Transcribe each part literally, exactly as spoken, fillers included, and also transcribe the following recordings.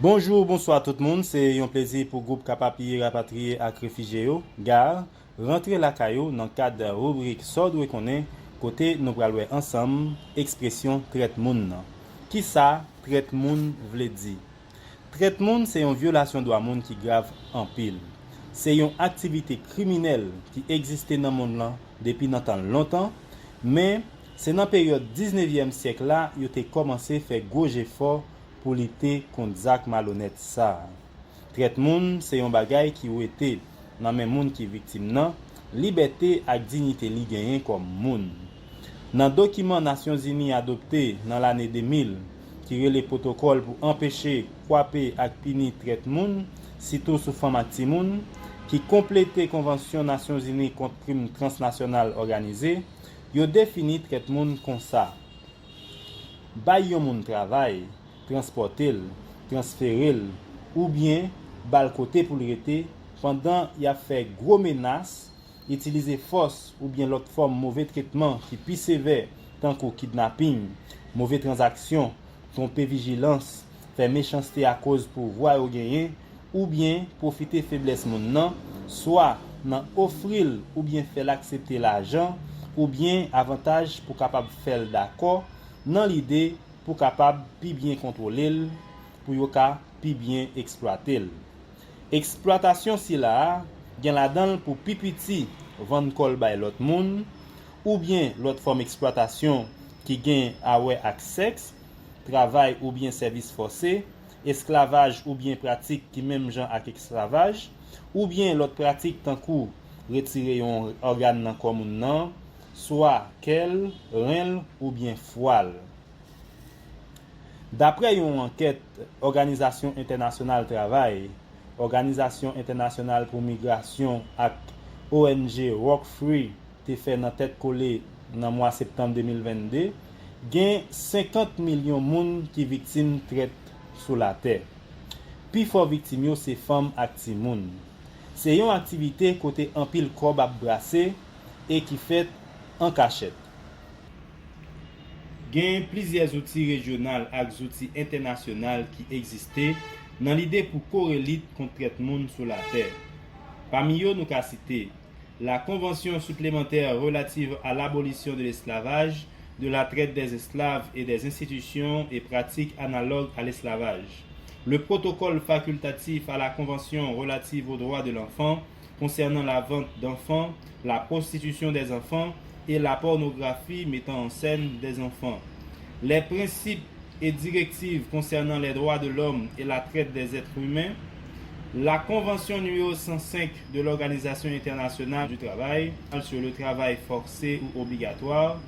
Bonjou, bonswa tout moun. Se yon plezi pou gwoup K P A P I Rapatriye ak Refijye yo, gar, rantre lakay ou nan kad ribrik Sa w dwe konnen, kote nou pral wè ansanm ekspresyon trèt moun nan. Kisa trèt moun vle di? Trèt moun se yon vyolasyon dwa moun ki grav anpil. Se yon aktivite kriminèl ki egziste nan monn lan depi nan tan lontan, men se nan peryòd diznevyèm syèk la yo te kòmanse fè gwo jefò pou lite kont zak malonèt sa a. Trèt moun se yon bagay ki wete nan men moun ki viktim nan, libète ak diyite li genyen kòm moun. Nan dokiman Nasyonzini adopte nan lane de mil, ki rele Pwotokòl pou anpeche, kwape ak pini trèt moun, sitou sou fanm ak timoun, ki konplete Konvansyon Nasyonzini kont krim transnasyonal òganize, yo defini trèt moun konsa: bay yon moun travay, transpòte l, transfere l, oubyen ba l kote pou l rete pandan y ap fè gwo menas, itilize fòs oubyen lòt fòm move tretman ki pi sevè, tankou kidnaping, move tranzaksyon, twonpe vijilans, fè mechanste akoz pouvwa yo genyen, oubyen pwofite feblès moun nan, swa nan ofri l oubyen fè l aksepte lajan oubyen avantaj pou kapab fè l dakò, nan lide pou kapab pi byen kontwole l, pou yo ka pi byen eksplwate l. Eksplwatasyon sila a gen ladan l pou pi piti vann kò l bay lòt moun, oubyen lòt fòm eksplwatasyon ki gen a wè ak sèks, travay oubyen sèvis fòse, esklavaj oubyen pratik ki menm jan ak esklavaj, oubyen lòt pratik tankou retire yon ògàn nan kò moun nan, swa kè l, ren l oubyen fwa l. Daprè yon ankèt Òganizasyon Entènasyonal Travay, Òganizasyon Entènasyonal pou Migrasyon ak O N G Walk Free te fè nan tèt kole nan mwa septanm de mil vennde, gen senkant milyon moun ki viktim trèt sou latè. Pifò viktim yo se fanm ak timoun. Se yon aktivite kote anpil kòb ap brase e ki fèt an kachèt. Gen plizyè zouti rejyonal ak zouti entènasyonal ki egziste nan lide pou kore lit kont trèt moun sou latè. Pami yo, nou ka site la Convention supplémentaire relative à l'abolition de l'esclavage, de la traite des esclaves et des institutions et pratiques analogues à l'esclavage, le protocole facultatif à la Convention relative aux droits de l'enfant, concernant la vente d'enfants, la prostitution des enfants et la pornographie mettant en scène des enfants, les principes et directives concernant les droits de l'homme et la traite des êtres humains, la Convention numéro cent cinq de l'Organisation internationale du travail sur le travail forcé ou obligatoire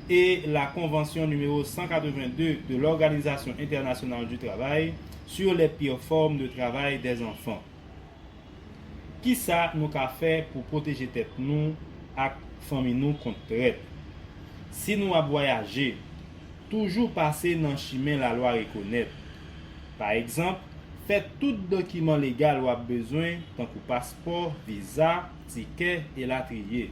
et la Convention numéro cent quatre-vingt-deux de l'Organisation internationale du travail sur les pires formes de travail des enfants. Kisa nou ka fè pou pwoteje tèt nou ak fanmi nou kont trèt? Si nou ap vwayaje, toujou pase nan chimen lalwa rekonèt. Pa egzanp, fè tout dokiman legal w ap bezwen, tankou paspò, viza, tikè, elatriye.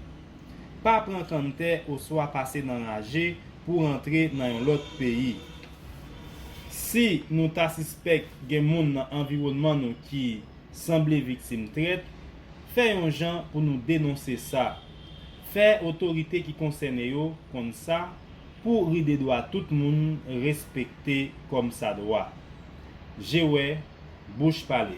Pa pran kanntè oswa pase nan raje pou rantre nan yon lòt peyi. Si nou ta sispèk gen moun nan anviwònman nou ki sanble viktim trèt, fè yon jan pou nou denonse sa. Fè otorite ki konsène yo konn sa pou ride dwa tout moun respekte kòmsadwa. Je wè, bouch pale.